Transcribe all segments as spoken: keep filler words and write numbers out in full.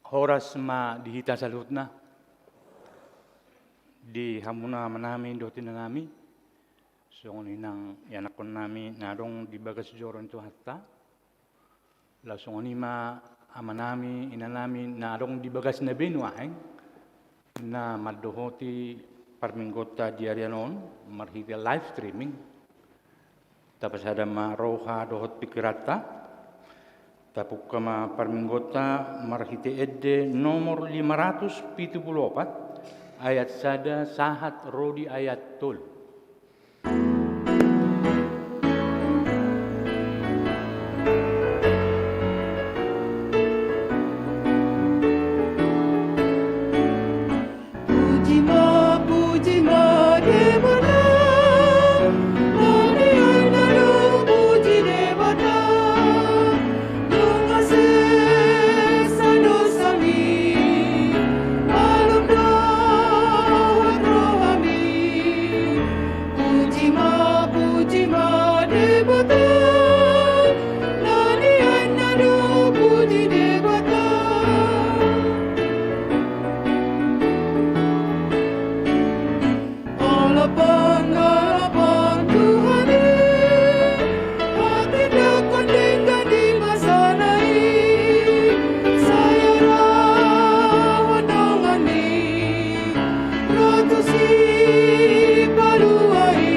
Horas ma di hita saluhutna, di hamuna amanami dohot inanami, songon i nang ianakkonnami na adong di bagas joro ni Tuhanta. Laos songon i ma amanami, inanami na adong di bagas na be nuaeng, na mandohoti parmingguonta di ari on marhite live streaming. Tapasada ma roha dohot pingkiranta, tapungka ma parmingguonta marhite ende nomor lima ratus pitu pulu opat, ayat sada sahat ro di ayat tolu. Puji ma, puji ma Debata, na nian na dung puji Debata, dung asa sesa dosami, malum dohot rohami. Puji ma, puji ma Debata, na nian na dung puji Debata. Alapan, alapan Tuhan i, hatindanghon denggan di masa na i, sai arahon dongan ni Ratu Sipalua i.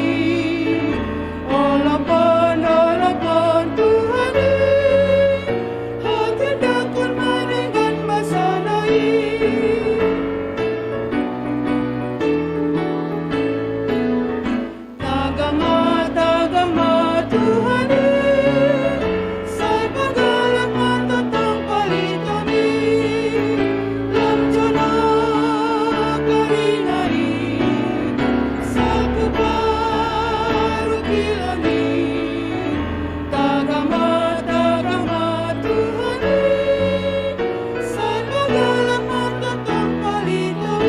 Alapan, alapan Tuhan i, hatindanghon ma denggan masa na i. Tagan ma, tagan ma Tuhan i, sai panggalak ma tongtong paliton i, lam jolo karingan i, sahat tu parungkilon i. Tagan ma, tagan ma Tuhan i, sai panggalak ma tongtong paliton i.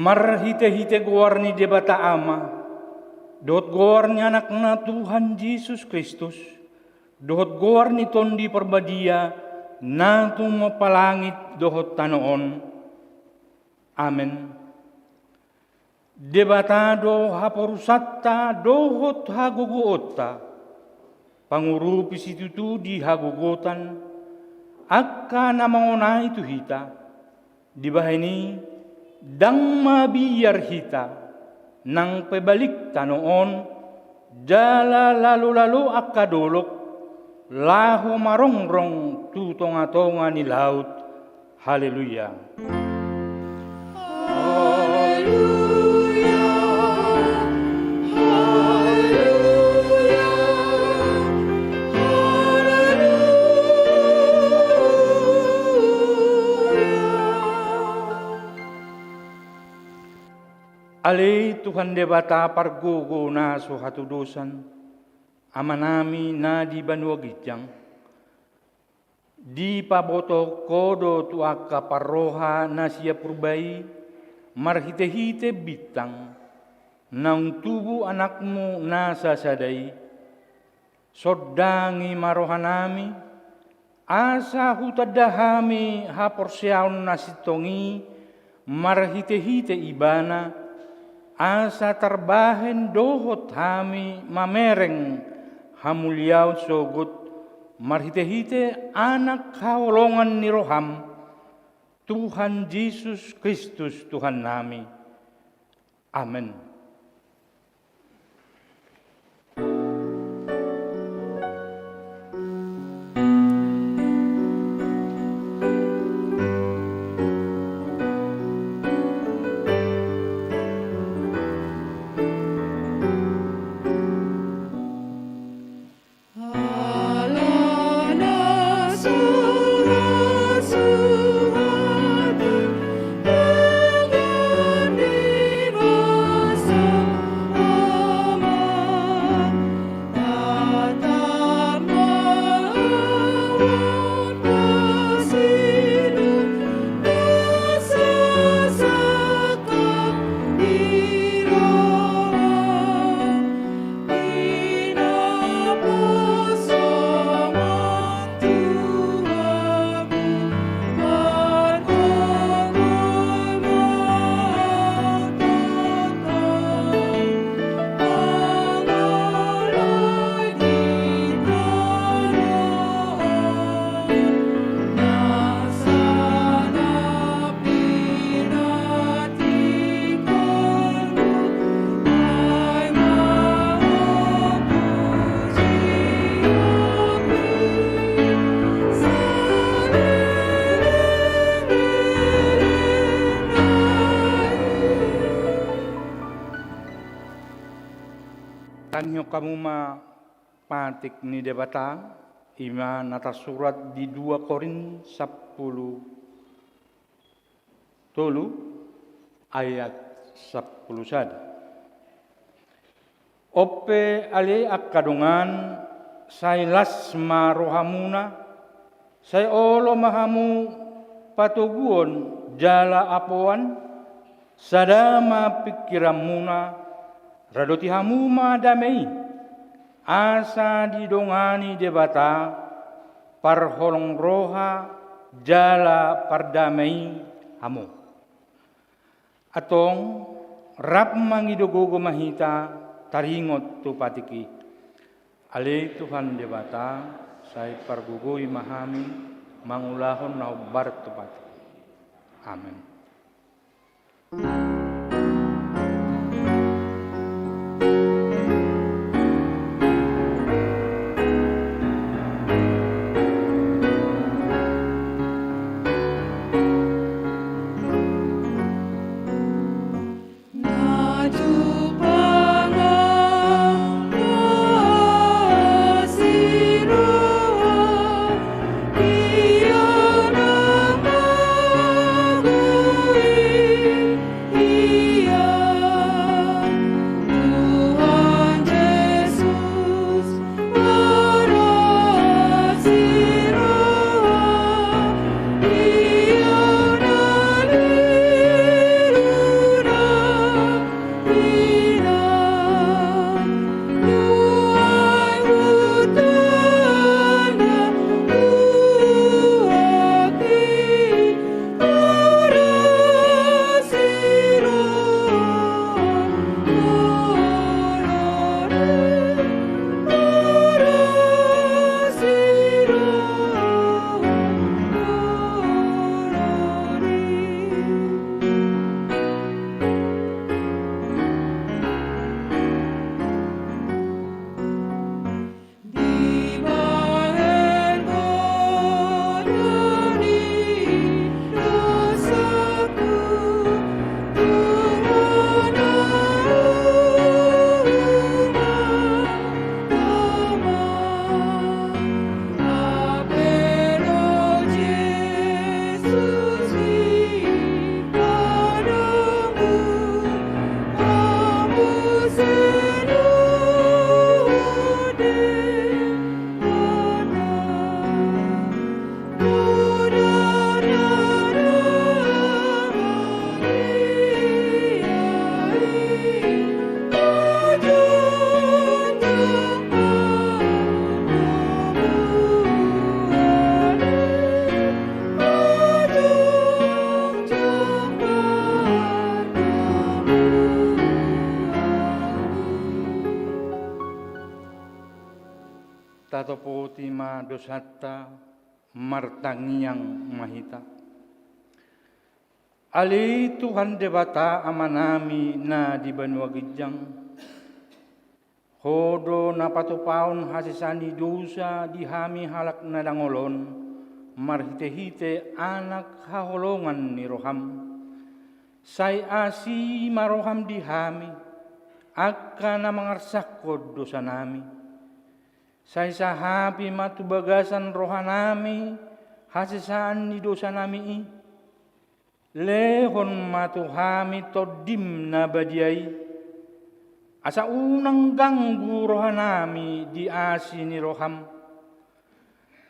Marhitehite goar ni Debata Ama, dohot goar ni Anakna Tuhan Jesus Kristus, dohot goar ni Tondi Parbadia, na tumompa langit dohot tano on. Amen. Debata do haporusanta dohot hagogoonta, pangurupi situtu di hagogotan angka na mangonai tu hita. Dibahen i, ndang mabiar hita, nang pe balik tano on, jala lalolalo angka dolok, laho marongrong tu tongatonga ni laut. Haleluya. Haleluya, haleluya, haleluya. Ale Tuhan Debata pargogo na so hatudosan, Amanami na di banua ginjang, dipabotohon Ho do tu angka parroha na sian purba i marhitehite bintang naung tubu Anakmu na sasada i. Sondangi ma rohanami, asa hutanda hami haporseaon na sintong i marhitehite Ibana, asa tarbahen dohot hami mamereng hamuliaon sogot marhitehite Anak haholongan ni roham, Tuhan Jesus Kristus Tuhannami. Amen. Hamu ma patik ni Debata, i ma na tarsurat di dua Korint sampulu tolu ayat sampulu sada. On pe ale angka dongan, sai las ma rohamuna, sai olo ma hamu patoguon jala apoan, sada ma pingkiranmuna, radoti hamu ma dame i, asa didongani Debata parholong roha jala pardame i hamu. Antong, rap mangido gogo ma hita taringot tu patik i. Ale Tuhan Debata, sai pargogoi ma hami mangulahon na hombar tu patik i. Amen. Tatopoti ma dosanta, martangiang ma hita. Ale Tuhan Debata Amanami na di banua ginjang, Ho do na patupaon hasesaan ni dosa di hami halak na dangol on, marhitehite Anak haholongan ni roham. Sai asi ma roham di hami, angka na mangarsakkon dosanami. Sai sahapi ma tu bagasan rohanami hasesaan ni dosanami i. Lehon ma tu hami Tondim na badia i, asa unang ganggu rohanami di asi ni roham.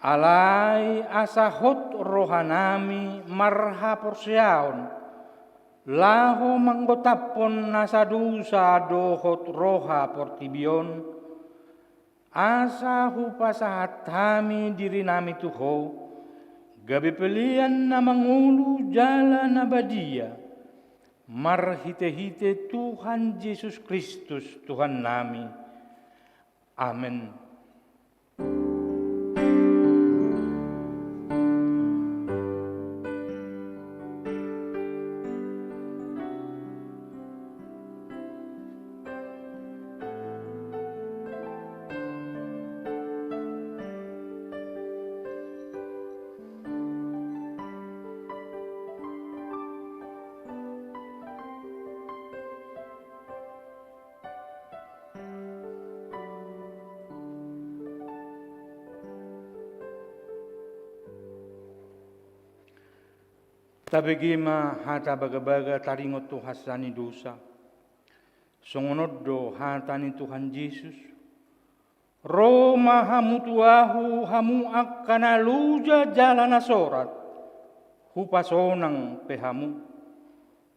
Alai asa hot rohanami marhaporseaon, laho manggotaphon nasa dosa dohot roha portibi on, asa hupasahat hami dirinami tu Ho, gabe pelean na mangolu jala na badia, marhitehite Tuhan Jesus Kristus Tuhannami. Amen. Tabege ma hata bagabaga taringot tu hansa ni dosa. Songon on do hata ni Tuhan Jesus: Ro ma hamu tu Ahu, hamu angka na loja jala na sorat, hupasonang pe hamu.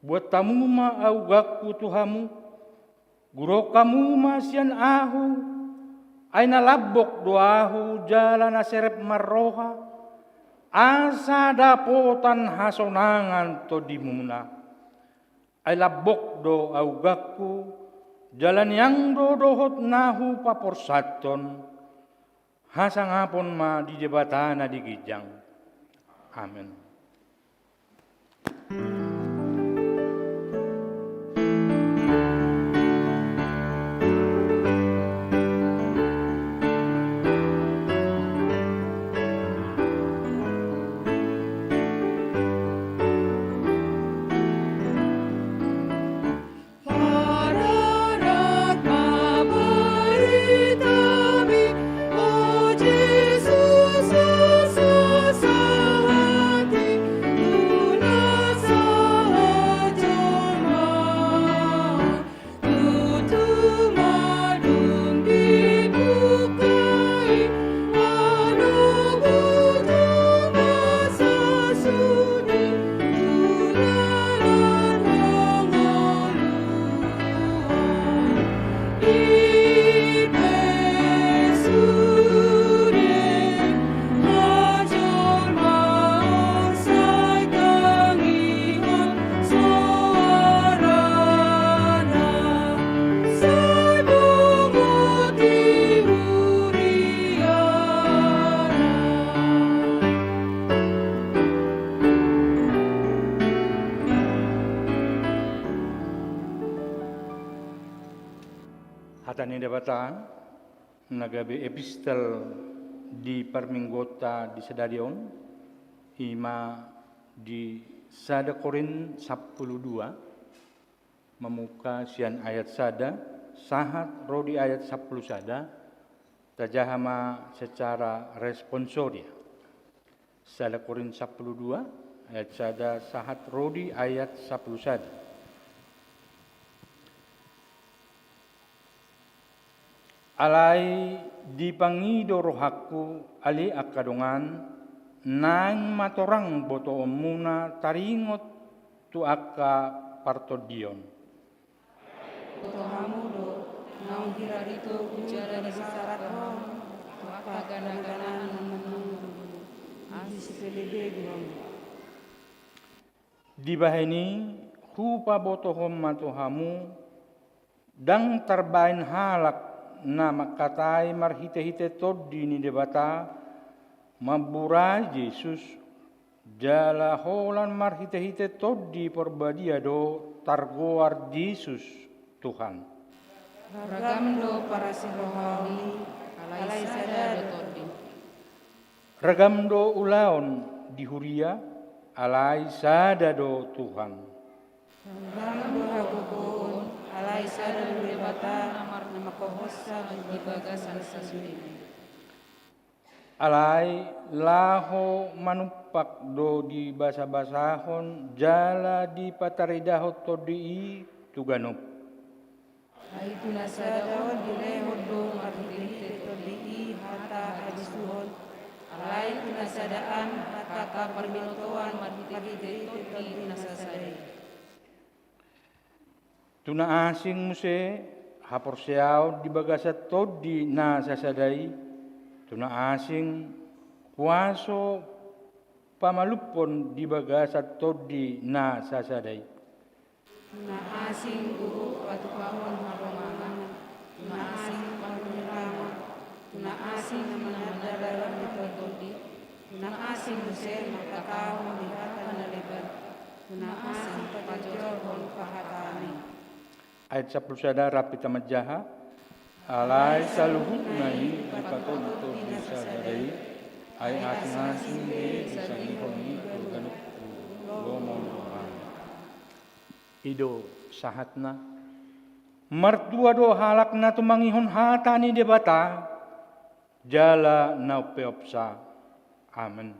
Buat hamu ma auganku tu hamu, gurok hamu ma sian Ahu, ai na lambok do Ahu jala na serep marroha, asa dapotan hasonangan tondimuna. Ai lambok do auganku, jala niang do dohot na hupaporsathon. Hasangapon ma di Debata na di ginjang. Amen. Hata ni Debata na gabe epistel di parmingguonta di sadari on, i ma di sada Korint sampulu dua, mamungka sian ayat sada sahat ro di ayat sampulu sada, tajaha ma secara responsoria. Sada Korint sampulu dua, ayat sada sahat ro di ayat sampulu sada. Alai dipangido rohangku, ale angka dongan, naeng ma torang botoonmuna taringot tu angka partondion. Boto hamu do, naung hira ito jala disarathon tu angka ganagana na manunggu, asa sipelebegu hamu. Dibahen i, hupabotohon ma tu hamu, ndang tarbahen halak na mangkatai marhitehite Tondi ni Debata, mamburai Jesus, jala holan marhitehite Tondi Porbadia do targoar Jesus Tuhan. Ragam do parasirohaon i, alai sada do Tondi. Ragam do ulaon di huria, alai sada do Tuhan. Ragam do hagogoon, alai sada do Debata na mar-, na manghophopsa di bagasan sasudena. Alai laho manumpak do dibasabasahon jala dipataridahon Tondi i tu ganup. Ai tu na sada on dilehon do marhitehite Tondi i hata habisuhon, alai tu na sada an hata parbinotoan marhitehite Tondi na sasada i. Tu na asing muse haporseaon di bagasan Tondi na sasada i, tu na asing kuaso pamalumhon di bagasan Tondi na sasada i. Tu na asing uhum patupahon haromahan, tu na asing panurirang, tu na asing na mananda dalan ni Tondi, tu na asing muse mangkatahon di hata na leban, tu na asing pajojorhon pahataan i. Ayat sampulu sada rap hita manjaha. Alai saluhutna i dipatupa Tondi na sasada i, ai asing-asing be disangihon i tu ganup lomo ni rohana. I do sahatna. Martua do halak na tumangihon hata ni Debata jala na umpeopsa. Amen.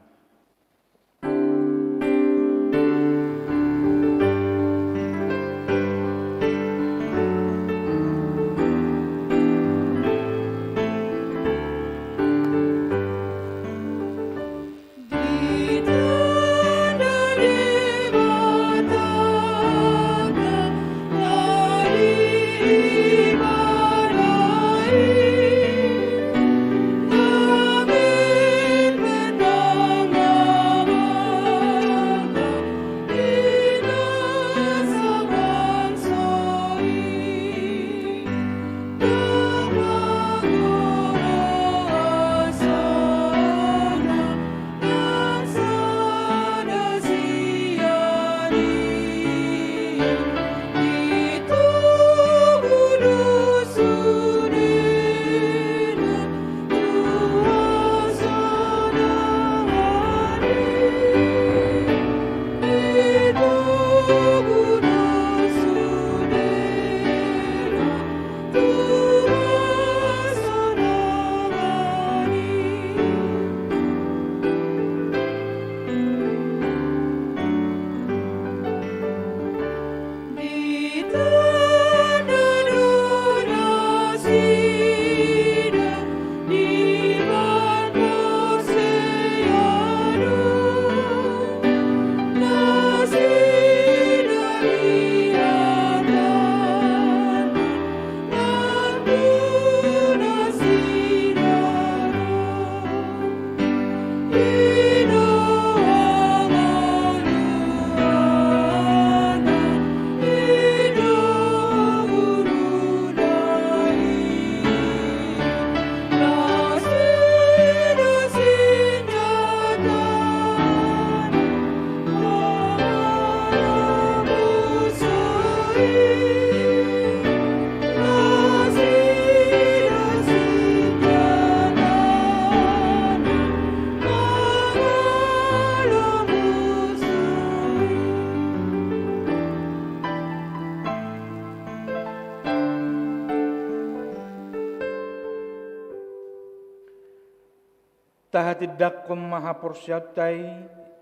Tahatindangkon ma haporseaonta i,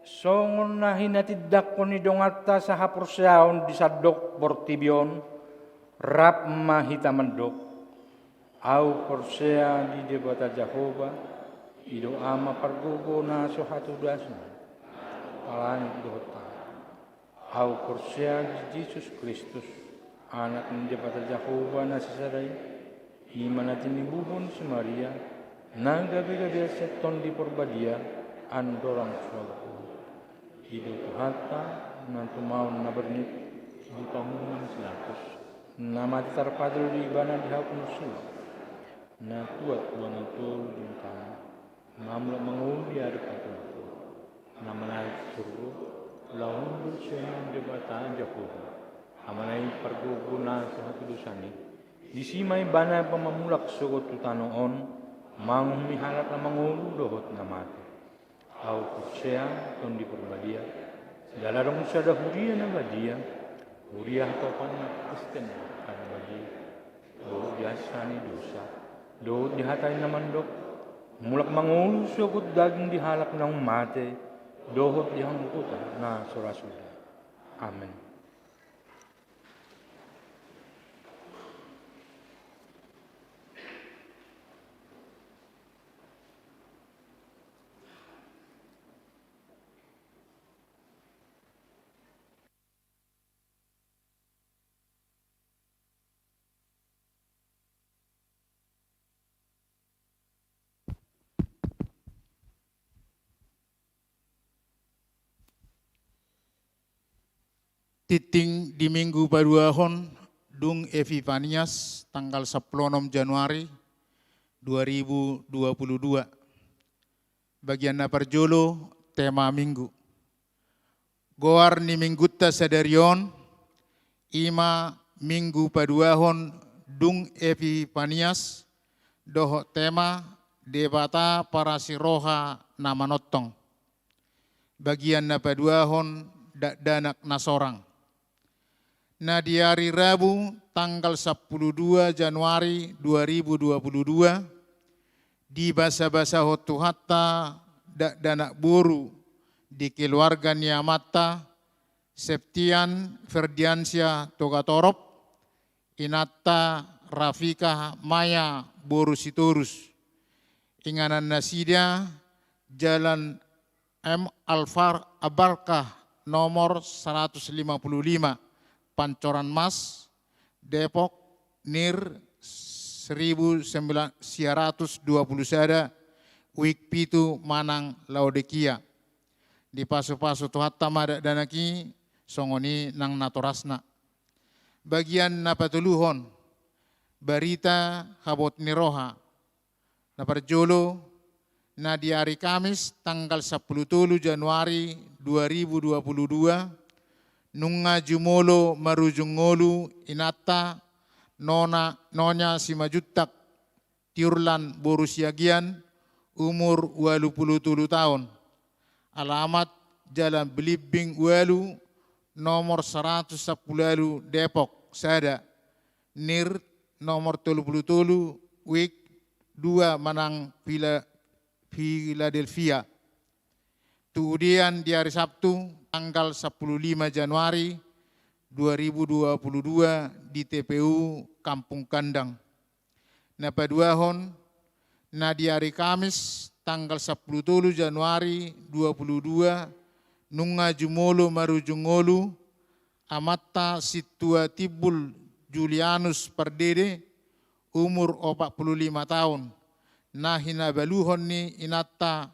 songon na hinatindangkon ni donganta sahaporseaon di sandok portibi on, rap ma hita mandok: Ahu porsea di Debata Jahowa, i do Ama pargogo na so hatudosan, langit dohot tano. Ahu porsea di Jesus Kristus, Anak ni Debata Jahowa na sisada i, i ma na tinibuhon si Maria, na gabe-gabean sian Tondi Porbadia, andorang so alu. I do Tuhanta, na tumaon na bernit, di pangunjunan si Pilatus, na mate tarpatolu do ibana di hamu na siula, na tuat dua ngolu tolu di mata, na mulak mangolu di ari patoluhon, na manaek tu surgo, laho hundul sian Debata Jahowa, Amana i pargogo na so hatudosan i. Disi ma ibana pamamulak sogot tu tano on, manguhumi halak na mangolu dohot na mate. Ahu porsea Tondi Porbadia, jala adong sada huria na badia, huria hatopan na Kristen na badia, dohot di asi ni dosa, dohot di hata ni na mandok, mulak mangolu sogot daging di halak naung mate, dohot di hamukutan na so ra suda. Amen. Tingting di minggu paduahon, dung Epipanias, tanggal sampulu onom Januari dua ribu dua puluh dua. Bagian na parjolo, tema minggu. Goar ni minggunta sadari on, i ma minggu paduahon dung Epipanias, dohot tema Debata parasiroha na manongtong. Bagian na paduahon, dakdanak na sorang. Na di ari Rabu, tanggal sampulu dua Januari dua ribu dua puluh dua, dibasabasahon Tuhanta dakdanak boru di keluarga ni amanta, Septian Ferdiansyah Togatorop, inanta Rafika Maya boru Sitorus. Inganan nasida, Jalan M Alfar Abarkah nomor seratus lima puluh lima, Pancoran Mas, Depok, nir seribu sembilan, sia ratus dua puluh sada, wijk pitu manang Laodikia. Dipasupasu Tuhanta ma dakdanak i, songon i nang natorasna. Bagian na patoluhon, barita habot ni roha. Na parjolo, na di ari Kamis, tanggal sampulu tolu Januari dua ribu dua puluh dua, nunga jumolo marujung ngolu inanta, nona, Nonya Simanjuntak, Tiurlan boru Siagian, umur ualu pulu tolu taon. Alamat Jalan Belimbing ualu, nomor saratus sampulu ualu, Depok, sada. Nir nomor tolu pulu tolu, wijk dua manang Pila-, Philadelphia. Tu udean di ari Sabtu, tanggal sampulu lima Januari dua ribu dua puluh dua, di T P U Kampung Kandang. Na paduahon, na di ari Kamis, tanggal sampulu tolu Januari dua puluh dua, nunga jumolo marujung ngolu amanta Sintua Timbul Julianus Pardede, umur opat pulu lima taon, na hinabaluhon ni inanta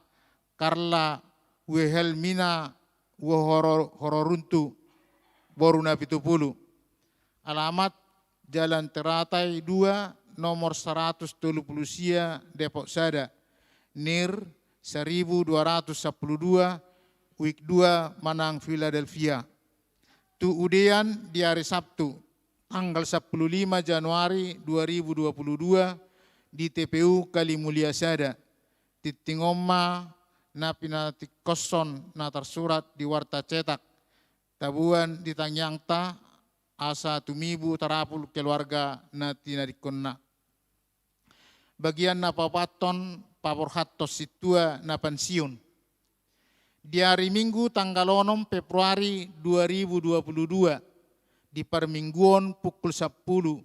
Carla Wilhelmina Wohoro-, Hororuntu, boru Napitupulu. Alamat Jalan Teratai dua, nomor saratus tolu pulu sia, Depok, sada. Nir seribu dua ratus sampulu dua, wijk dua manang Philadelphia. Tu udean di ari Sabtu, tanggal sampulu lima Januari dua ribu dua puluh dua, di T P U Kalimulia sada. Tingting on ma na pinatingkoshon na tarsurat di warta cetak. Taboan di tangiangta, asa tumibu tarapul keluarga na tinadingkonna. Bagian na paopathon, paborhathon sintua na pensiun. Di ari Minggu tanggal onom Februari dua ribu dua puluh dua, di parmingguon pukul sampulu,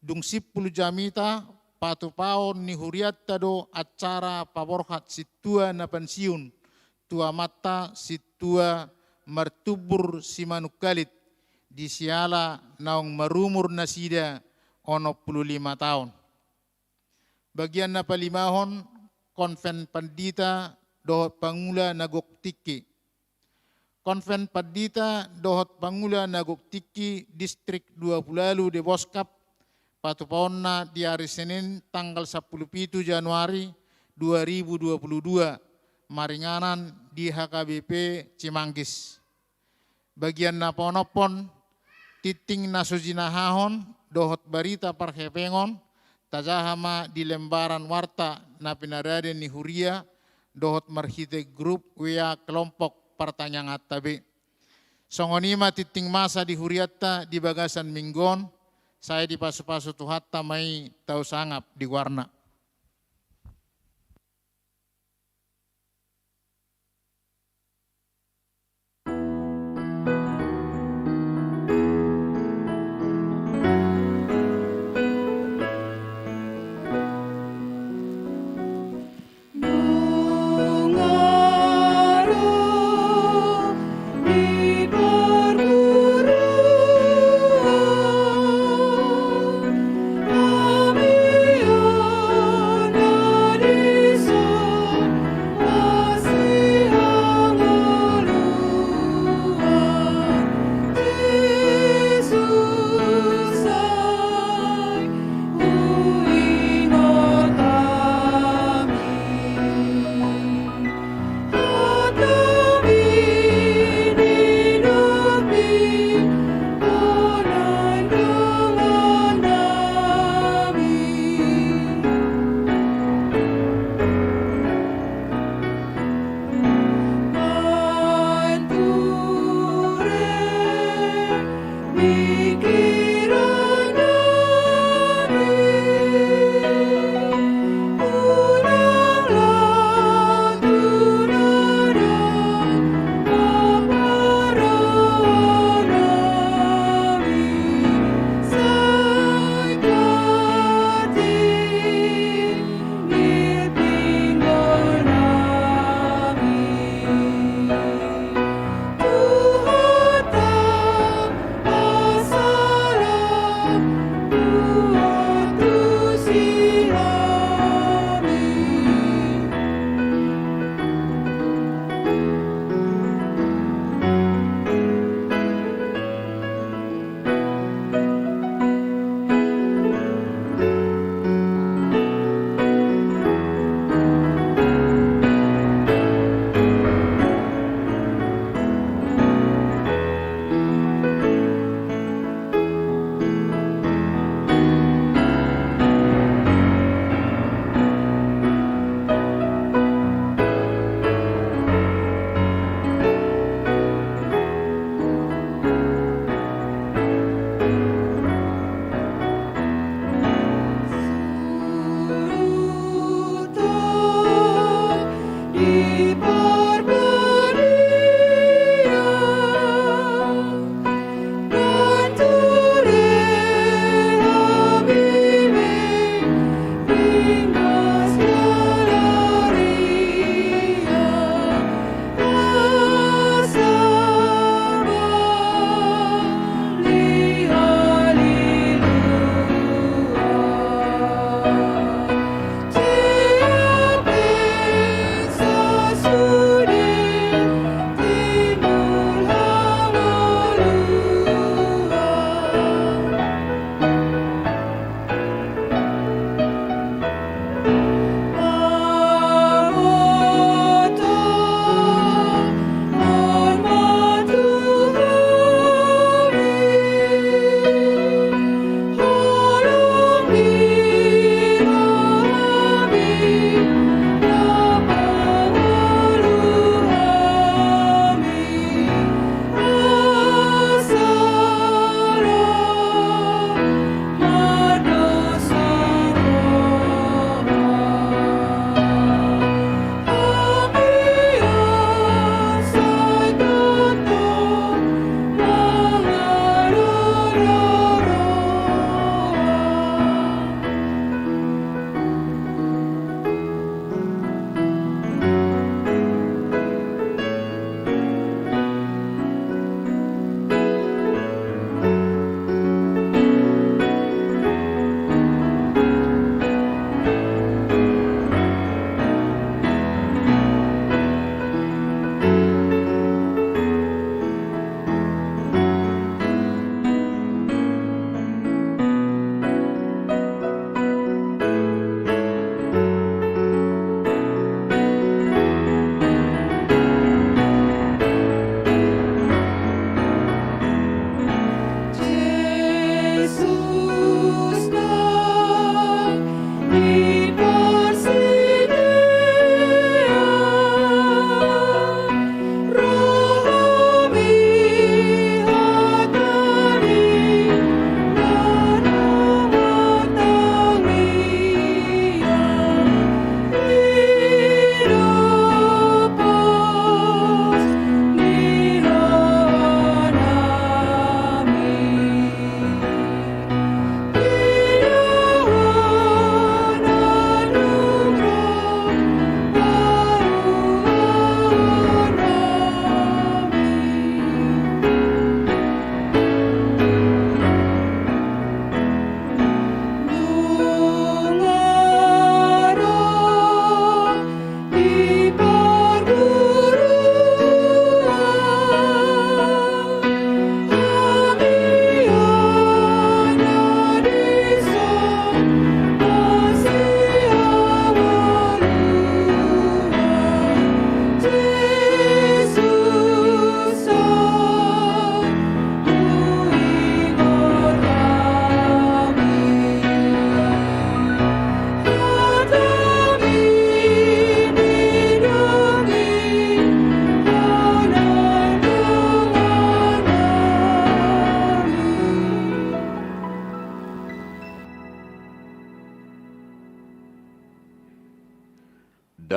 dung simpul jamita, patupaon ni hurianta do acara paborhat sintua na pensiun tu amanta Sintua Martumbur Simanungkalit, di siala naung marumur nasida onom pulu lima taon. Bagian na palimahon, konven pandita dohot pangula na gok tingki. Konven pandita dohot pangula na gok tingki Distrik dua pulu ualu Deboskap, patupaonna di ari Senin tanggal sampulu pitu Januari dua ribu dua pulu dua, maringanan di H K B P Cimanggis. Bagian na paonomhon, tingting na so jinahahon dohot barita parhepengon, tajaha ma di lembaran warta na pinarade ni huria dohot marhite grup W A kelompok partangianganta be. Songon i ma tingting masa di hurianta di bagasan Minggu on, sai dipasupasu Tuhanta ma i, tau sangap di goarna.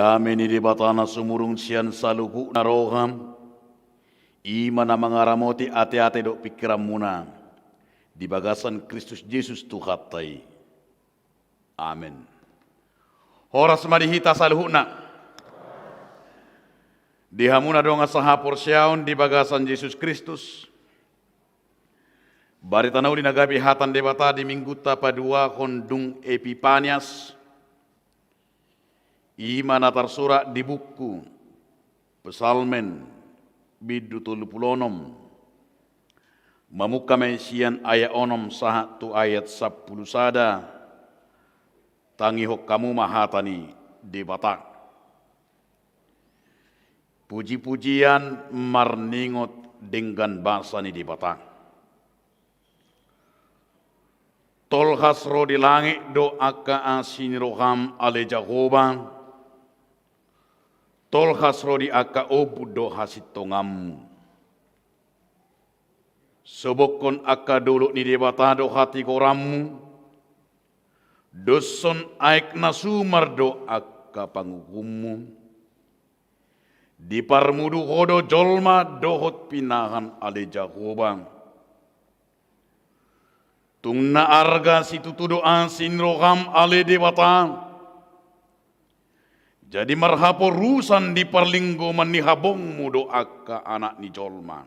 Dame ni Debata na sumurung sian saluhutna roha, i ma na mangaramoti ateate dohot pingkiranmuna di bagasan Kristus Jesus Tuhanta i. Amen. Horas ma di hita saluhutna. Di hamu na dongan sahaporseaon di bagasan Jesus Kristus, barita na uli na gabe hata ni Debata di Minggunta paduahon dung Epipanias, i ma na tarsurat di buku Psalmen bindu tolu pulu onom, mamungka ma i sian ayat onom sahat tu ayat sampulu sada. Tangihon hamu ma hata ni Debata. Pujipujian marningot denggan basa ni Debata. Tolhas ro di langit do angka asi ni roham, ale Jahowa. Tolhas ro di angka ombun do hasintonganmu. Sobokhon angka dolok ni Debata do hatigoranmu. Doshon aek na sumar do angka panguhummu. Diparmudu ho do jolma dohot pinahan, ale Jahowa. Tung na arga situtu do asi ni roham, ale Debata. Jadi marhaporusan di parlinggoman ni habongmu do angka anak ni jolma.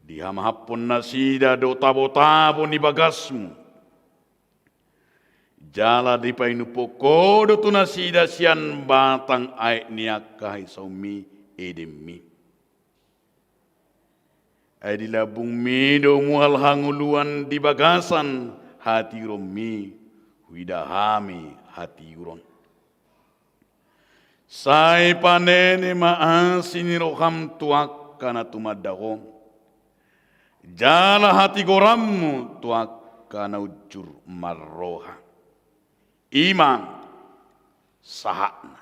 Dihamahaphon nasida do tabotabo ni bagasmu. Jala dipainuphon ho do tu nasida sian batang aek ni angka hisaonmi, Edenmi. Ai di lambungmi do mual hangoluan di bagasan hatiuronmi, huida hami hatiuron. Sai panene ma asi ni roham tu angka na tumanda ho. Jala hatigoranmu tu angka na unjur marroha. I ma sahatna.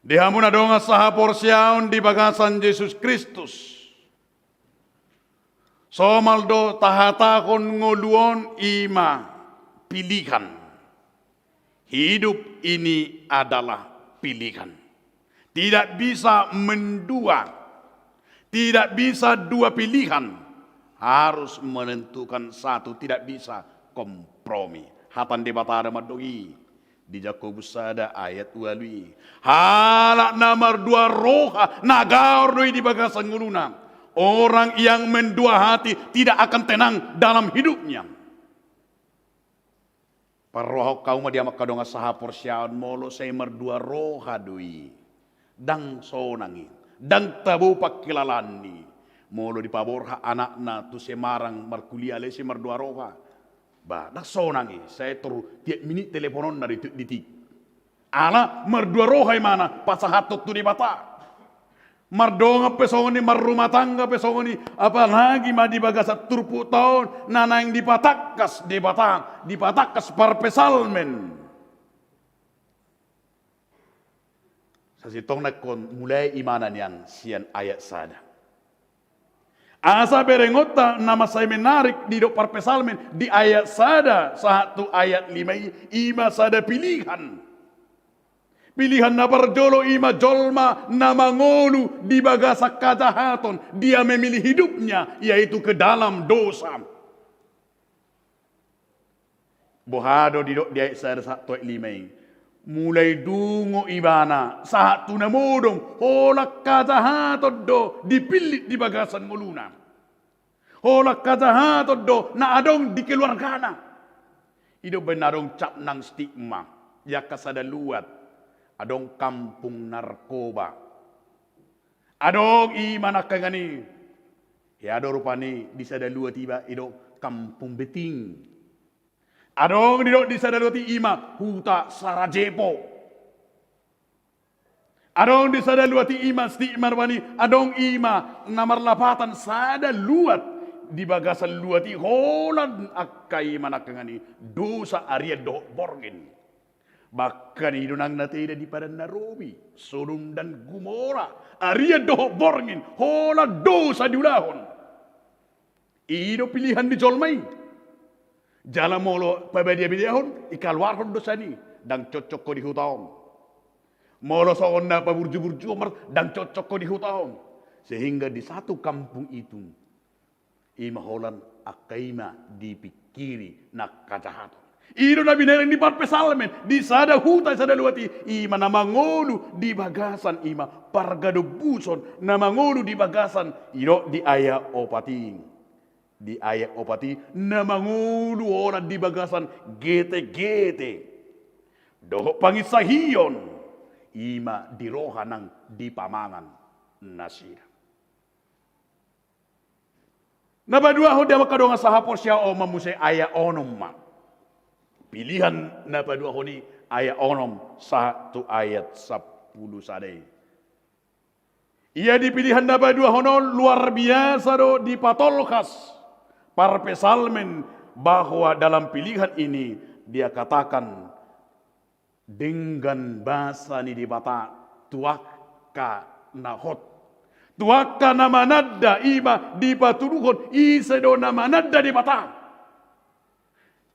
Di hamu na dongan sahaporseaon di bagasan Jesus Kristus. Somal do tahatahon ngolu on i ma pilihan. Hidup ini adalah pilihan. Tidak bisa mendua. Tidak bisa dua pilihan. Harus menentukan satu, tidak bisa kompromi. Hata ni Debata do mandok i di Jakobus sada ayat ualu i. Halak na mardua roha na gaor do i di bagasan ngoluna. Orang yang mendua hati tidak akan tenang dalam hidupnya. Parrohahon hamu ma di hamu angka dongan sahaporseaon, molo sai mardua roha do i. Ndang sonang i. Ndang tabo pangkilalaan ni. Molo dipaborhat anakna tu Semarang markuliah alai sai mardua roha. Ba, ndang sonang i. Sai tor tiap minit telepononna do i, tiap detik. Ala mardua roha imana pasahathon tu Debata. Mardongan pe songon i, marrumah tangga pe songon i, apalagi ma di bagasan turpukta on na naeng dipatangkas Debata, dipatangkas parpsalmen. Sasintongna ingkon mulai imana nian sian ayat sada. Asa berengonta na mansai menarik didok parpsalmen di ayat sada sahat tu ayat lima i, i ma sada pilihan. Pilihan na parjolo i ma jolma na mangolu di bagasan hajahaton, dia memilih hidupnya, yaitu ke dalam dosa. Boha do didok di ayat sada sahat tu ayat lima i? Mulai dungo ibana sahat tu na modom, holan hajahaton do dipillit di bagasan ngoluna. Holan hajahaton do na adong di keluargana. I do umbaen na adong cap nang stigma, di angka sada luat adong kampung narkoba. Adong i ma nangkaningan i. Ia do rupani di sada luat iba i do kampung beting. Adong didok di sada luat i i ma huta Sarajevo. Adong di sada luat i i ma stigma rupani, adong i ma na marlapatan sada luat di bagasan luat i holan angka i ma nangkaningan i dosa arian dohot borngin. Bahkan i do nang na teda di Padan na Robi, Sodom dan Gomora, arian dohot borngin, holan dosa diulahon. I do pilihan ni jolma i. Jala molo pabadiabadiahon, dikaluarhon do sian i. ndang cocok ho di huta on. Molo songon na paburju-burju on mar, ndang cocok ho di huta on. Sehingga di satu kampung itu, i ma holan angka i ma dipingkiri na angka jahat on. I do na binereng ni parpsalmen, di sada huta sada luat i, i ma na mangolu di bagasan i ma pargadombuson, na mangolu di bagasan, i do di ayat opat i. Di ayat opat i, na mangolu holan di bagasan gete-gete dohot panginsahion, i ma di roha nang di pamangan nasida. Na paduahon di hamu angka dongan sahaporseaon, on ma muse ayat onom ma. Pilihan na paduahon i ayat onom sahat tu ayat sampulu sada i. Ia di pilihan na paduahon on luar biasa do dipatolhas parpsalmen bahwa dalam pilihan ini dia katakan denggan basa ni Debata tu angka na hot. Tu angka na mananda, i ma dipatuduhon ise do na mananda Debata.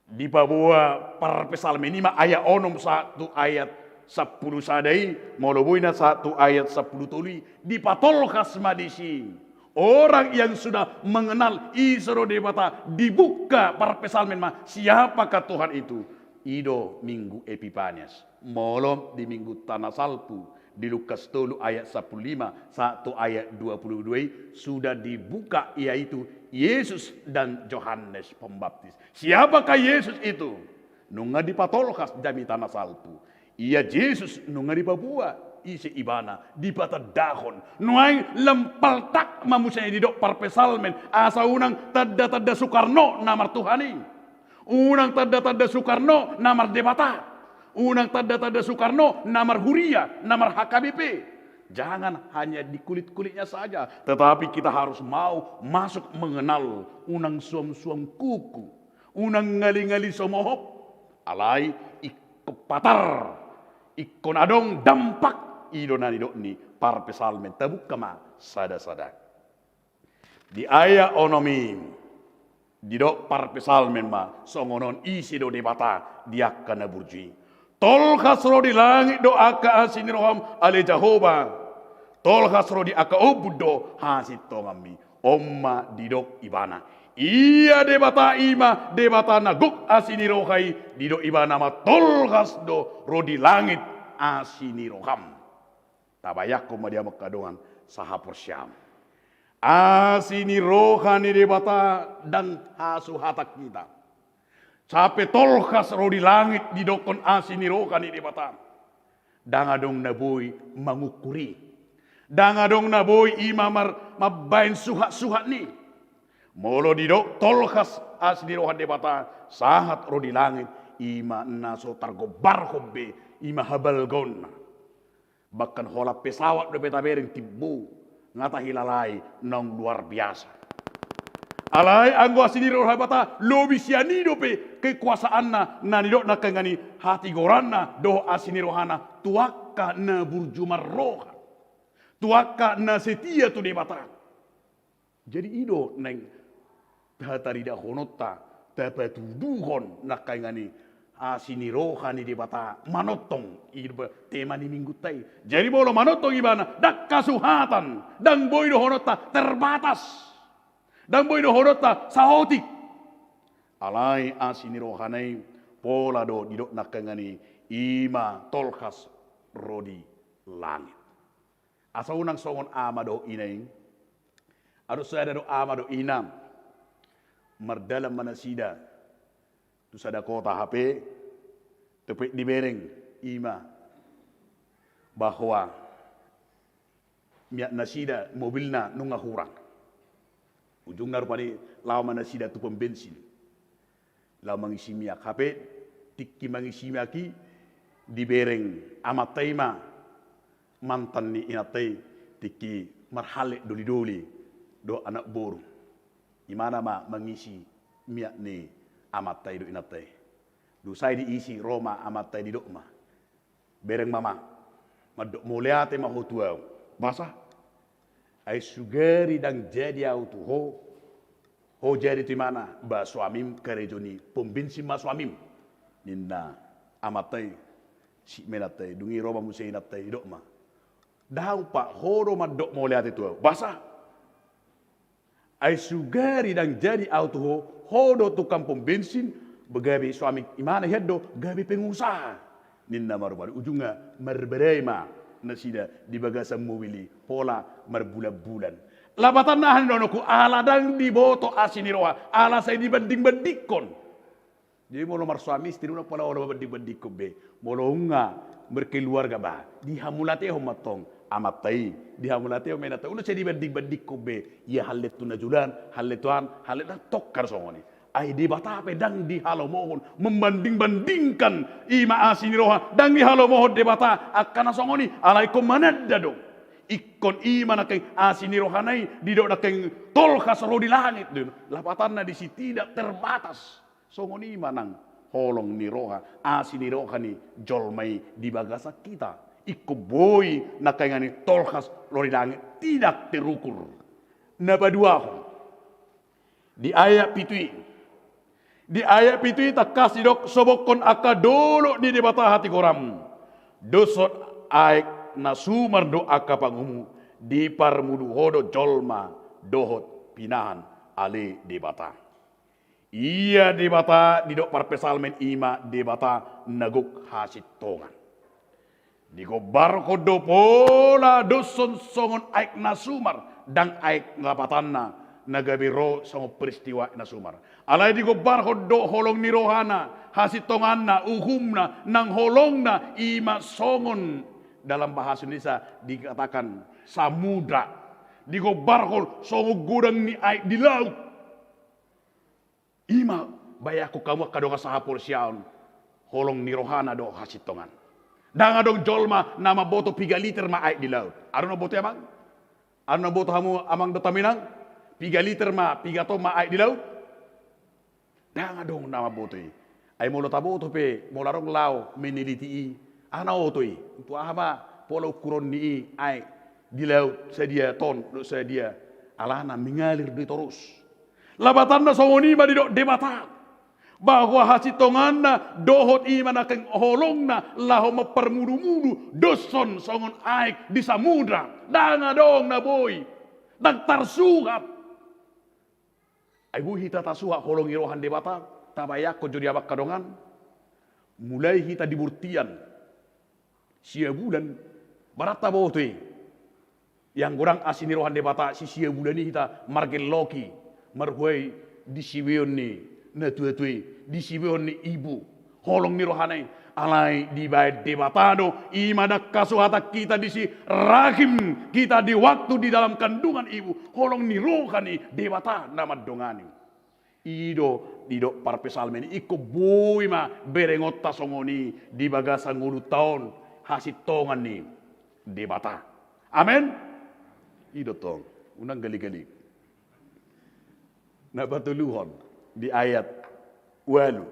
Dipaboa parpsalmen i ma ayat onom sahat tu ayat sampulu sada i, molo boi na sahat tu ayat sampulu tolu i, dipatolhas ma disi. Orang yang sudah mengenal ise do Debata, dibuka parpsalmen ma, siapakah Tuhan itu? I do Minggu Epipanias. Molo di Minggu Tana Salpu, di Lukas tolu ayat sampulu lima sahat tu ayat dua pulu dua i, sudah dibuka yaitu Yesus dan Johannes Pembaptis. Siapakah Yesus itu? Nunga dipatolhas jamita na salpu. Ia Jesus nunga dipaboa ise ibana, dipatandahon. Nuaeng lam paltak ma muse didok parpsalmen, asa unang tanda-tanda Soekarno na martuhan i. Unang tanda-tanda Soekarno na mardebata. Unang tanda-tanda Soekarno na marhuria, na mar-H K B P. Jangan hanya di kulit-kulitnya saja, tetapi kita harus mau masuk mengenal, unang suam-suam kuku, unang ngali-ngali somohop, alai ingkon patar, ingkon adong dampak, i do na nidok ni parpsalmen. Tabuka ma sada-sada. Di ayat onom i, didok parpsalmen ma, songon on ise do Debata di angka na burju i. Tolhas ro di langit do angka asi ni roham ale Jahowa. Tolhas ro di angka ombun do hasintonganmi. On ma didok ibana. Ia Debata i ma Debata na gok asi ni roha i, didok ibana ma tolhas do ro di langit asi ni roham. Tabayangkon ma di hamu angka dongan sahaporseaon. Asi ni roha ni Debata ndang hasuhatan hita. Sampe tolhas ro di langit didokkon asi ni roha ni Debata. Ndang adong na boi mangukur i. Ndang adong na boi i ma mar-, mambaen suhat-suhat ni. Molo didok tolhas asi ni roha ni Debata, sahat ro di langit, i ma na so targombarhon be, i ma habalgaonna. Bahkan holan pesawat dope tabereng timbo, nga tahilalai naung luar biasa. Alai anggo asi ni roha Debata, lobi sian i dope kekuasaanna, na nidok nangkaningan i hatigoranna, dohot asi ni rohana, tu angka na burju marroha. Tu angka na setia tu Debata. Jadi i do naeng tataridahononta, tapatuduhon nangkaningan i asi ni roha ni Debata manongtong, i do tema ni minggunta i. Jadi molo manongtong ibana, ndang hasuhatan, ndang boi dohononta terbatas, ndang boi dohononta saotik. Alai asi ni rohana i pola do didok nangkaningan i, i ma tolhas ro di langit. Asa unang songon ama dohot ina i. Adong sada do ama dohot ina mardalan ma nasida tu sada kota hape, topik dibereng i ma bahwa miak nasida, mobilna nunga hurang. Ujungna rupani laho ma nasida tu pom bensin. Laho mangisi miak, hape tingki mangisi miak i dibereng amanta i ma mantan ni inanta i, tingki marhallet doli-doli dohot anak boru. Imana ma mangisi miak ni amanta i dohot inanta i. Dung sae diisi, ro ma amanta i, didok ma, "Bereng ma, Ama, mandok mauliate ma ho tu ahu. Boasa? Ai sugari ndang jadi ahu tu ho, ho jadi tu imana, ba suamim karejo ni pom bensin ma suamim," ninna amanta i. Si menantai, dung i ro ma muse inantai, didok ma. Dang, Pak, ho do mandok mauliate tu ahu. Boasa? Ai sugari ndang jadi ahu tu ho, ho do tukang pom bensin, gabe suami imana hian do, gabe pengusaha. Ninna ma rupani, ujungna marbadai ma nasida di bagasan mobil i, pola marbulan-bulan. Lapatanna aha ni dohononku, ala ndang diboto asi ni roha, ala sai dibanding-bandingkon. Jadi molo marsuami istri, unang pola olo banding-bandingkon be. Molo nunga berkeluarga ba, dihamauliatehon ma tong amanta i, dihamauliatehon ma inanta i, unang sai dibanding-bandingkon be. Ia hallet tu na joloan, hallet tu an, hallet na tongkan songon i. Ai Debata pe ndang dihalomohon membanding-bandingkan, i ma asi ni roha, ndang dihalomohon Debata angka na songon i, alai ingkon mananda do. Ingkon i ma nangkin asi ni rohana i, didok nangkin tolhas ro di langit do. Lapatanna disi tidak terbatas. Songon i ma nang holong ni roha, asi ni roha ni jolma i di bagasan hita. Ingkon boi nangkaningan i tolhas ro di langit, tidak terukur. Na paduahon, di ayat pitu i. Di ayat pitu i tangkas didok, sobokkon angka dolok ni Debata hatigoram. Dos aek na sumar do angka pangumu, diparmudu ho do jolma dohot pinahan ale Debata. Ia Debata didok parpsalmen i ma Debata na gok hasintongan. Digombarhon do pola doshon songon aek na sumar, ndang aek lapatanna na gabe ro songon peristiwa na sumar. Alai digombarhon do holong ni rohana, hasintonganna, uhumna, nang holongna, i ma songon dalam bahasa Indonesia dikatakan samudra. Digombarhon songon godang ni aek di laut. I ma, bayanghon hamu angka dongan sahaporseaon, holong ni rohana do hasintongan. Ndang adong jolma na mamboto piga liter ma aek di laut. Adong na boto i amang? Adong na boto hamu amang dohot hamu inang? Piga liter ma, piga ton ma aek di laut? Ndang adong na mamboto i. Ai molo taboto pe, molo adong laho meneliti i, aha na oto i? Untuk aha ma pola ukuron ni i aek di laut, sadia ton, dohot sadia, alana mengalir do i torus. Lapatanna songon i ma didok Debata. Bahwa hasintonganna dohot i ma nangkin holongna laho mamparmudu-mudu doshon songon aek di samudra. Ndang adong na boi. Ndang tarsuhat. Ai boi hita tasuhat holong ni roha ni Debata, tabayangkon jo di amang angka dongan. Mulai hita di bortian. Sia bulan, barat taboto i. Ia anggo ndang asi ni roha ni Debata, si sia bulan i hita margelloki, marhuai di sibeon ni natua-tua i, di sibeon ni ibu, holong ni rohana i, alai dibaen Debata do, i ma ndang hasuhatan hita disi rahim hita di waktu di dalam kandungan ibu, holong ni roha ni Debata na mandongani. I do didok parpsalmen i, ingkon boi ma berengonta songon i di bagasan ngolunta on, hasintongan ni Debata. Amen. I do tong, unang gali-gali. Na patoluhon di ayat ualu.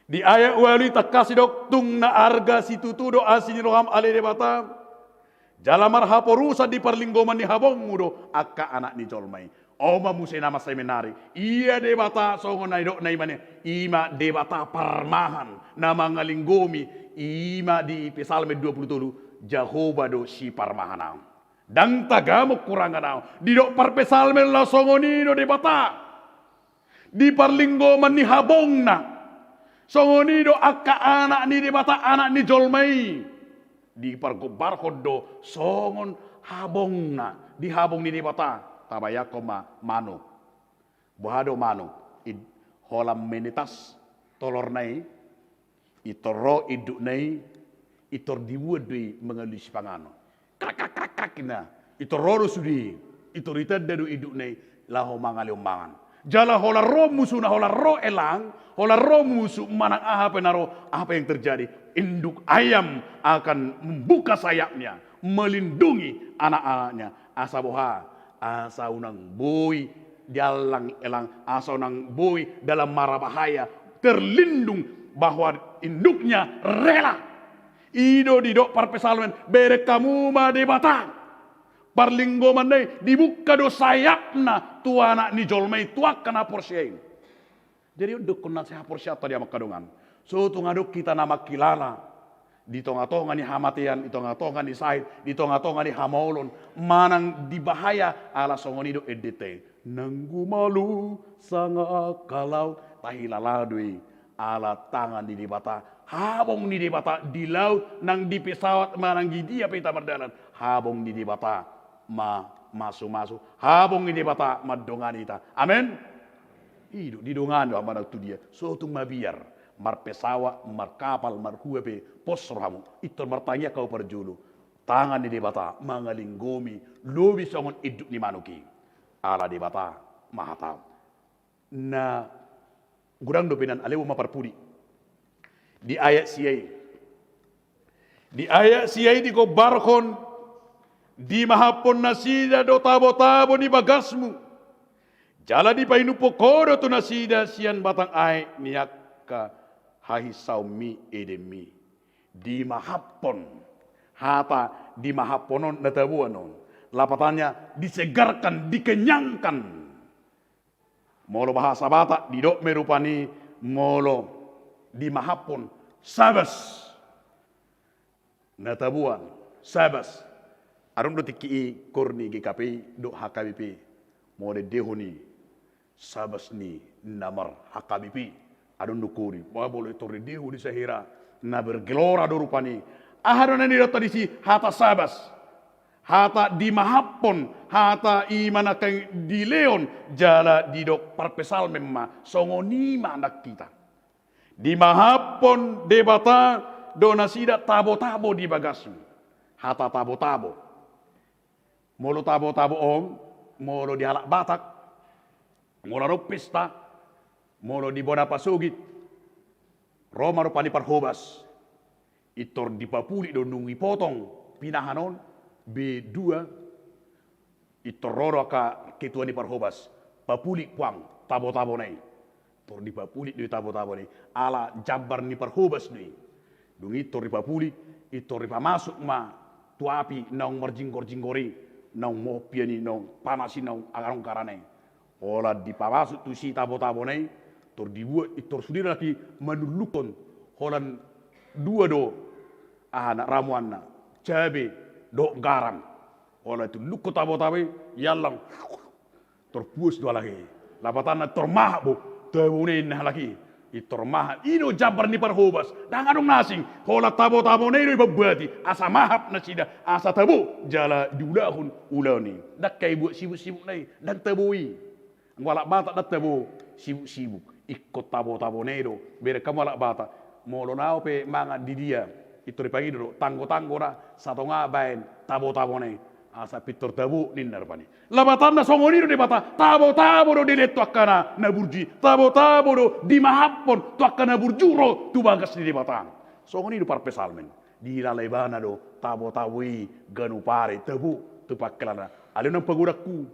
Di ayat ualu i tangkas didok, tung na arga situtu do asi ni roham ale Debata. Jala marhaporusan di parlinggoman ni habongmu do angka anak ni jolma i. On ma muse na mansai menarik. Ia Debata songon na nidokna i ma, i ma Debata parmahan na mangalinggomi, i ma di Psalmen dua pulu tolu, Jahowa do siparmahan ahu. Ndang tagamon hurangan ahu. Didok parpsalmen laos songon i do Debata. Di parlinggoman ni habongna. Songon i do angka anak ni Debata, anak ni jolma i. Dipargombarhon do songon habongna. Di habong ni Debata. Tabayangkon ma manuk. Boha do manuk? Id-, holan menetas tolorna i. Pintor ro indukna i, pintor dibuat do i mangalului sipanganon. Krak, krak, krak, krak, ninna. Pintor ro do sude i, pintor ditanda do indukna i, laho mangalehon mangan. Jala holan ro musuna, holan ro elang, holan ro musu manang aha pe na ro, apa yang terjadi? Induk ayam akan membuka sayapnya, melindungi anak-anaknya. Asa boha? Asa unang boi diallang elang, asa unang boi dalam mara bahaya, terlindung bahwa induknya rela. I do didok parpsalmen, bereng hamu ma Debata. Parlinggomanna i, dibuka do sayapna tu anak ni jolma i, tu angka na porsea i. Jadi on do ingkon na sai haporseaonta di amang angka dongan. So tung adong hita na mangkilala di tongatonga ni hamatean, di tongatonga ni sahit, di tongatonga ni hamaolon, manang di bahaya, ala songon i do endenta i. Nang gumalu sanga angka laut, tahilala do i ala tangan ni Debata, habong ni Debata di laut, nang di pesawat, manang di dia pe hita mardalan, habong ni Debata ma, mamasu-masu, habong ni Debata mandongani hita. Amen. I do, didongani do amana tu dia. So tung mabiar marpesawat, markapal, marhua pe, pos rohamu. Pintor martangiang hamu parjolo. Tangan ni Debata mangalinggomi lobi songon induk ni manuk i. Ala Debata ma hata. Na godang dope nian, ale boha ma parpudi. Di ayat sia i. Di ayat sia i digombarhon, dimahaphon nasida do tabotabo ni bagasmu. Jala dipainumhon ho do tu nasida sian batang aek ni angka hahinsaonmi, edenmi. Dimahaphon. Hata dimahaphon on na taboan on. Lapatanna disegarkan, dikenyangkan. Molo bahasa Batak, didok ma i rupani molo dimahaphon, sabas. Na taboan, sabas. Adong do tingki i koor ni G K P I dohot H K B P. Molo diendehon i, sabas ni na mar-H K B P. Adong do koor i. Ba molo pintor diendehon i, sahira na bergelora do rupani. Aha do na nidaonta disi hata sabas? Hata dimahaphon, hata i ma na dilehon, jala didok parpsalmen ma, songon i ma nang hita. Dimahaphon Debata do nasida tabotabo di bagasmu. Hata tabotabo. Molo tabotabo on, molo di halak Batak, molo adong pesta, molo di bona pasogit, ro ma rupani parhobas. Pintor dipapulik do, dung dipotong pinahan on, be dua, pintor ro do angka ketua ni parhobas, papulik puang tabotabo na i. Pintor dipapulik do i tabotabo na i, ala jambar ni parhobas do i. Dung i pintor dipapulik, pintor dipamasuk ma tu api naung marjinggor-jinggor i, naung mohop hian i, naung panas i, naung adong garana i. Holan dipamasuk tusi tabotabo na i, pintor dibuat, pintor sude halak i manullukhon, holan dua do, aha na, ramuanna, cabe dohot garam. Holan diullukhon tabotabo i, iallang, pintor puas do halak i. Lapatanna pintor mahap, bo, tabo na i, ninna halak i. Pintor mahap. I do jambar ni parhobas. Ndang adong na asing. Holan tabotabo na i do dipambuati. Asa mahap nasida. Asa tabo. Jala diulahon ulaon i. Ndang hea dibuat sibuk-sibuk na i. Ndang tabo i. Anggo halak Batak ndang tabo sibuk-sibuk. Ingkon tabotabo na i do. Bereng hamu halak Batak. Molo na pe mangan di dia, pintor dipangido do, tanggo-tanggo ra, satonga baen tabotabo na i. Asa pintor tabo ninna rupani. Lapatanna songon i do Debata, tabotabo do dilehon tu angka na, na burju i, tabotabo do dimahaphon tu angka na burju ro tu bagas ni Debata. Songon i do parpsalmen. Dilala ibana do tabotabo i ganup ari, tabo tu pangkilalaan. Ale unang pagodangku.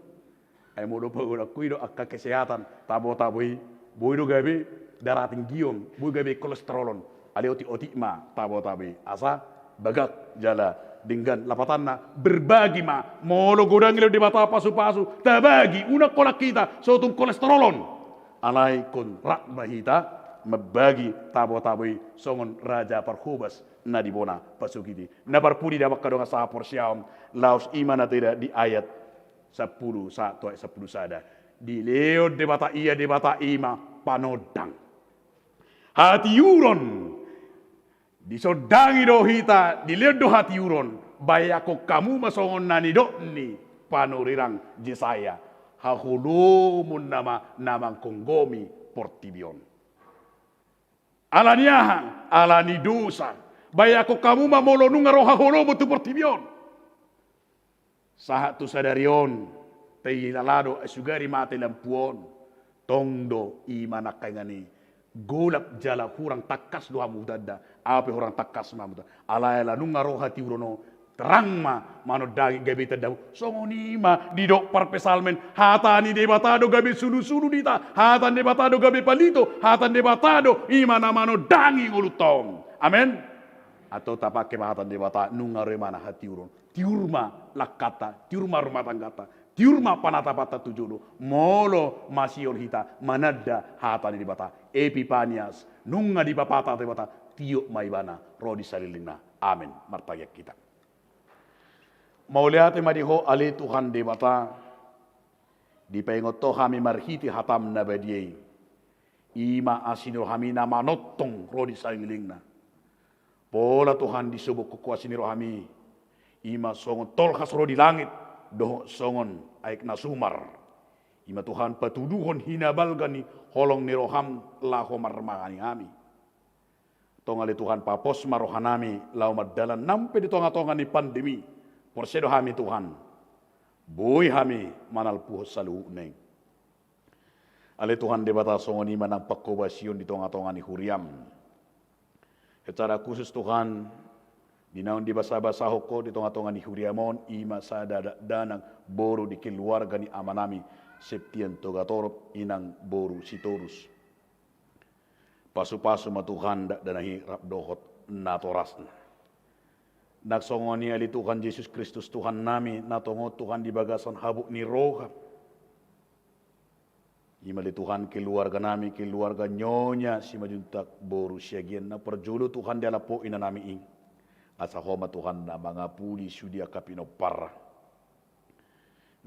Ai molo pagodangku i do angka kesehatan, tabotabo i, boi do gabe darah tinggi on, boi gabe kolesterol on. Ale otik-otik ma tabotabo i, asa bagak jala denggan. Lapatanna, berbagi ma. Molo godang dilehon Debata pasu-pasu, tabagi. Unang holan hita, so tung kolesterol on. Alai ingkon rap ma hita mambagi tabotabo i songon raja parhobas na di bona pasogit i. Na parpudi, damang angka dongan sahaporseaon, laos i ma na teda di ayat sampulu sahat tu ayat sampulu sada. Dilehon Debata, ia Debata i ma panondang. Hatiuron. Disondangi do hita, dilehon do hatiuron. Bayangkon hamu ma songon na nidok ni panurirang Jesaya. Haholomon nama na manggomgomi portibi on. Ala ni aha? Ala ni dosa. Bayangkon hamu ma molo nunga ro haholomon tu portibi on. Sahat tu sadari on, tahilala do, sugari mate lampu on, tong do i ma nangkaningan i golap jala hurang tangkas do hamu tanda, au pe hurang tangkas ma hamu tanda. Alai ala nunga ro hatiuron on, terang ma manondangi, gabe tandamu. Songon i ma didok parpsalmen, hata ni Debata do gabe sulusulu di hita, hata ni Debata do gabe palito, hata ni Debata do i ma na manondangi ngolunta on. Amen. Antong tapangke ma hata ni Debata, nunga ro i ma na hatiuron. Tiur ma langkanta, tiur ma rumah tangganta, Tiur ma panatapanta tu jolo, molo masihol hita mananda hata ni Debata. Epipanias, nunga dipapatah Debata, tiop ma ibana ro di salelengna. Amen. Martangiang hita. Mauliate ma di Ho ale Tuhan Debata, dipaingot Ho hami marhite hatam na badia i. I ma asi ni rohami na manongtong ro di salelengna. Pola Tuhan disobokhon Ho asi ni rohami, i ma songon tolhas ro di langit, dohot songon aek na sumar. I ma Tuhan patuduhon hinabalga ni holong ni roham laho marmangani hami. Tong ale Tuhan papos ma rohanami laho mardalan nang pe di tongatonga ni pandemi. Porsea do hami Tuhan, boi hami manalpuhon saluhutna i. Ale Tuhan Debata, songon i ma nang pangkobasion di tongatonga ni huriam. Secara khusus Tuhan, di naung dibasabasahon Ho di tongatonga ni huriam on, i ma sada dakdanak boru di keluarga ni amanami Septian Togatorop, inang boru Sitorus. Pasupasu ma Tuhan dakdanak i rap dohot natorasna. Nang songon i ale Tuhan Jesus Kristus Tuhannami, na tongon Tuhan di bagasan habot ni roha. I ma ale Tuhan keluarganami, keluarga Nyonya Simanjuntak boru Siagian, na parjolo Tuhan dialap Ho inanami i. Asa Ho ma Tuhan na mangapuli sude angka pinomparna.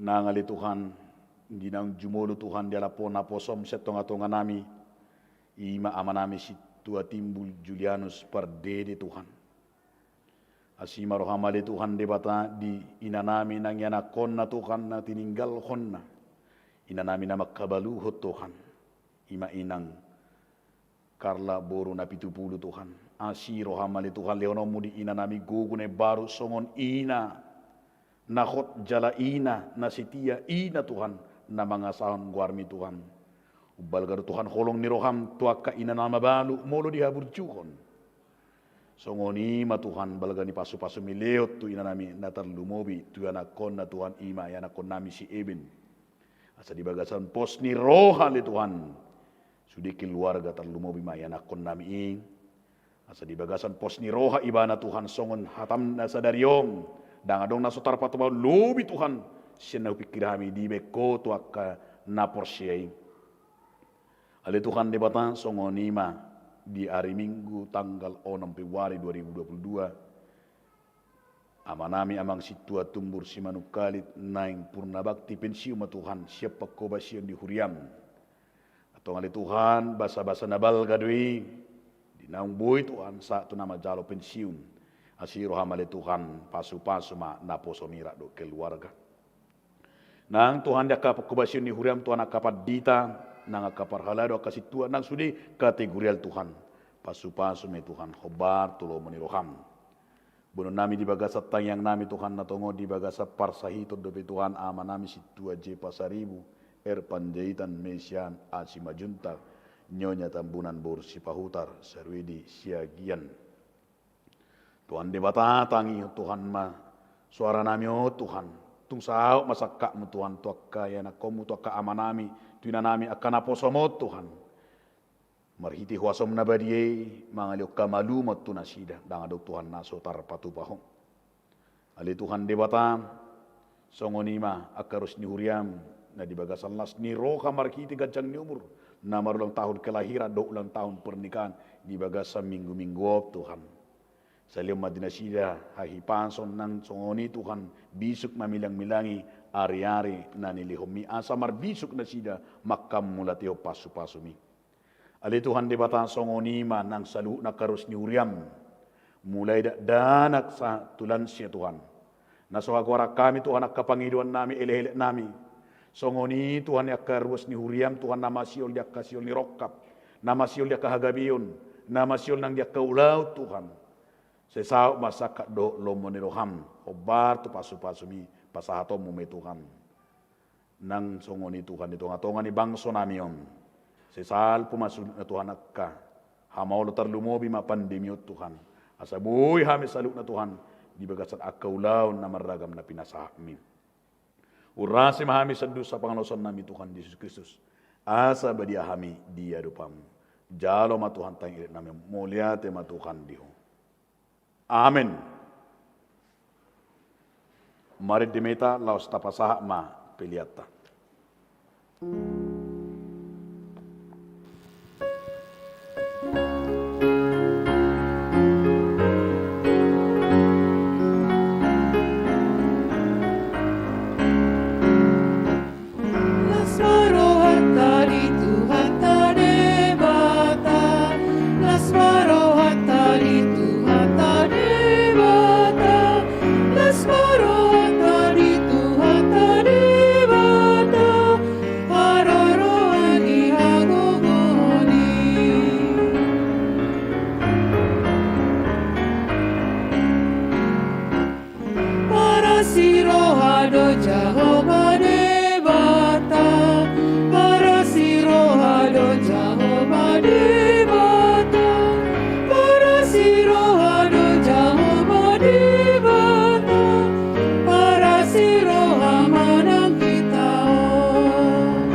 Nang ale Tuhan, di naung jumolo Tuhan dialap Ho naposom sian tongatonganami, i ma amanami Sintua Timbul Julianus Pardede Tuhan. Asi ma roham ale Tuhan Debata di inanami nang ianakhonna Tuhan na tininggalhonna. Inanami na mangkabaluhon Tuhan. I ma inang Karla boru Napitupulu Tuhan. Asi roham ale Tuhan lehononmu di inanami gogo na imbaru songon ina na hot jala ina na setia, ina Tuhan na mangasahon goarmi Tuhan. Umbalga do Tuhan holong ni roham tu angka ina na mabalu molo dihaburjuhon. Songon i ma Tuhan balga ni pasupasumi lehon tu inanami na tarlumobi tu ianakhonna Tuhan, i ma ianakhonnami si Eben. Asa di bagasan pos ni roha ale Tuhan, sude keluarga tarlumobi ma ianakhonnami i. Asa di bagasan pos ni roha ibana Tuhan songon hatam na sadari on, ndang adong na so tarpatupaon lobi Tuhan sian na hupingkiri hami dibaen Ho tu angka na porsea i. Ale Tuhan Debata, songon i ma di ari Minggu tanggal onom Februari dua ribu dua puluh dua, amanami Amang Sintua Tumbur Simanungkalit naeng purna bakti pensiun ma Tuhan sian pangkobasion di huriam. Antong ale Tuhan, basabasa na balga do i, di naung boi Tuhan sahat tu na manjalo pensiun. Asi roham ale Tuhan, pasupasu ma naposomi rap dohot keluarga. Nang Tuhan di angka pangkobasion ni huriam, Tuhan angka pandita, nang angka parhalado, angka sintua, nang sude kategorial Tuhan. Pasupasu ma i Tuhan, hombar tu lomo ni roham. Boanonnami di bagasan tangiangnami Tuhan, na tongon di bagasan parsahiton dope Tuhan amanami Sintua J Pasaribu, R Panjaitan, Mesian, A Simanjuntak, Nyonya Tambunan boru Sipahutar, Sarwedi Siagian. Tuhan Debata, tangihon Tuhan ma soaranami on Tuhan. Tung saut ma sangkapmu Tuhan tu angka ianakhonmu, tu angka amanami, tu inanami, angka naposom on Tuhan. Marhite huasom na badia i mangalehon hamalumon tu nasida, ndang adong Tuhan na so tarpatupa Ho. Ale Tuhan Debata, songon i ma angka ruas ni huriam na di bagasan las ni roha marhite ganjang ni umur, na marulang tahun kelahiran dohot ulang tahun pernikahan di bagasan minggu-minggu on Tuhan. Salehon ma di nasida hahipason nang songon i Tuhan bisuk mamilangmilangi ariari na nilehonmi asa marbisuk nasida manghamauliatehon pasupasumi. Ale Tuhan Debata, songon i ma nang saluhut angka ruas ni huriam, mulai dakdanak sahat tu lansia Tuhan. Na so hagoaran hami Tuhan angka pangidoannami, elekeleknami. Songon i Tuhan angka ruas ni huriam Tuhan na masihol di angka sihol ni rongkap, na masihol di angka hagabeon, na masihol nang di angka ulaon Tuhan. Sai saut ma sangkap dohot lomo ni roham, hombar tu pasupasumi, pasahatonmu ma i Tuhan. Nang songon i Tuhan di tongatonga ni bangsonami on. Sai salpu ma suhutna Tuhan angka hamaolon, tarlumobi ma pandemi on Tuhan. Asa boi hami saluhutna Tuhan di bagasan angka ulaon na marragam na pinasahatmi. Urasi ma hami sian dosa pangalaosion nami Tuhan Jesus Kristus. Asa badia hami di adopanmu. Jalo ma Tuhan tangihon elekelek nami, mauliate ma Tuhan di Ho. Amen. Marende ma hita laos tapasahat ma peleanta. Las ma rohanta di Tuhanta Debata, las ma rohanta di Tuhanta Debata, las ma rohanta di Tuhanta Debata, haroroan ni hagogoon i. Parasi roha do Jahowa Debata, parasi roha do Jahowa Debata, parasi roha do Jahowa Debata, parasi roha ma nang hita on.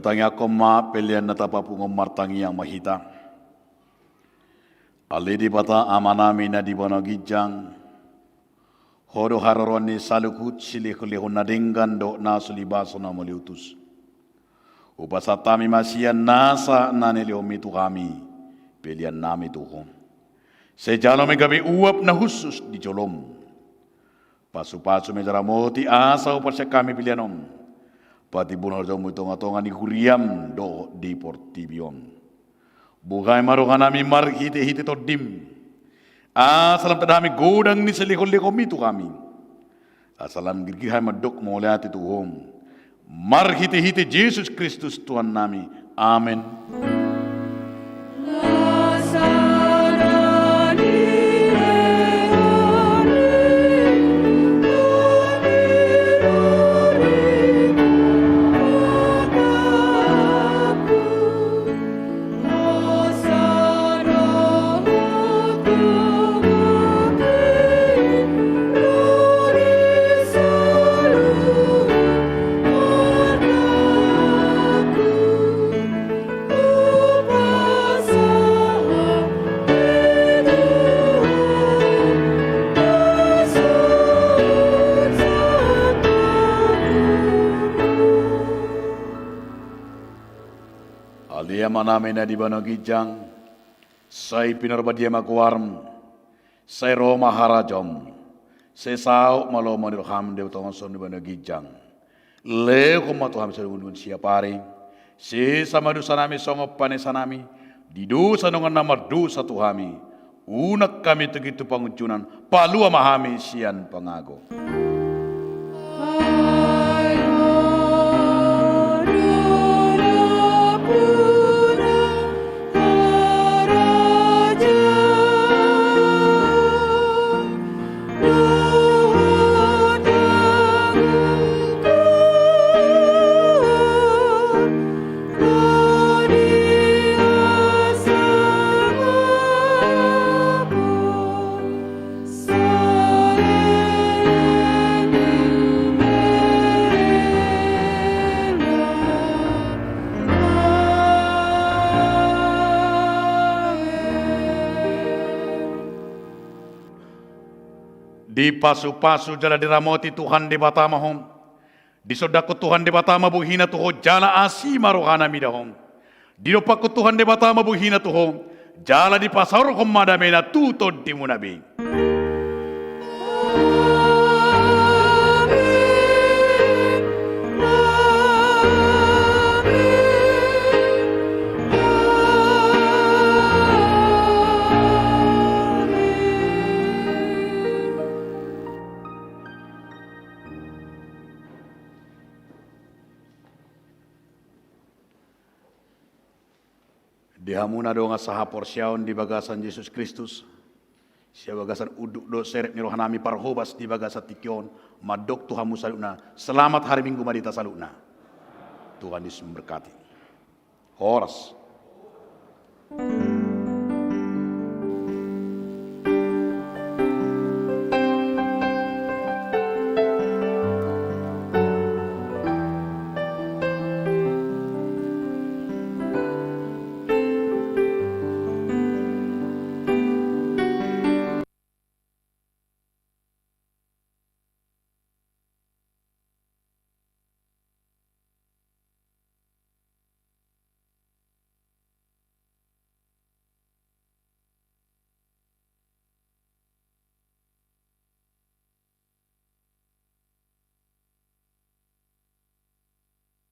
Tangiangkon ma pelean na tapapungu on, martangiang ma hita. Ale Debata Amanami na di banua ginjang, Ho do haroroan ni saluhut silehonlehon na denggan dohot na so libaso na mauliutus. Hupasahat hami ma sian nasa na nilehonmi tu hami, peleannami tu Ho. Sai jalo ma i gabe uap na hushus di jolom. Pasupasu ma i jala ramoti asa huparsian hami pelean on patimbulhon harajaonmu di tongatonga ni huriam dohot di portibi on. Buhai ma rohanami marhitehite Tondim, asa lam tanda hami godang ni silehonlehonmi tu hami, asa lam girgir hami mandok mauliate tu Ho, marhitehite Jesus Kristus Tuhannami. Amen. Ale Amanami na di banua ginjang, sai pinarbadia ma goarmu, sai ro ma harajaonmu, sai saut ma lomo ni roham di tonga on songon di banua ginjang. Lehon ma tu hami sadundunan siapari, sesa ma dosanami songon panesanami di dosa ni dongan na mardosa tu hami. Unang hami tingki tu pangunjunan, palua ma hami sian pangago. Dipasupasu jala diramoti Tuhan Debata ma ho. Disondangkon Tuhan Debata ma bohina tu ho jala asi ma rohana mida ho. Didompakkon Tuhan Debata ma bohina tu ho jala dipasaorhon ma damena tu tondimuna be. Di hamu na dongan sahaporseaon di bagasan Jesus Kristus, sian bagasan unduk dohot serep ni rohanami parhobas di bagasan tingki on, mandok tu hamu saluhutna, selamat hari Minggu ma di hita saluhutna. Tuhan Yesus memberkati. Horas.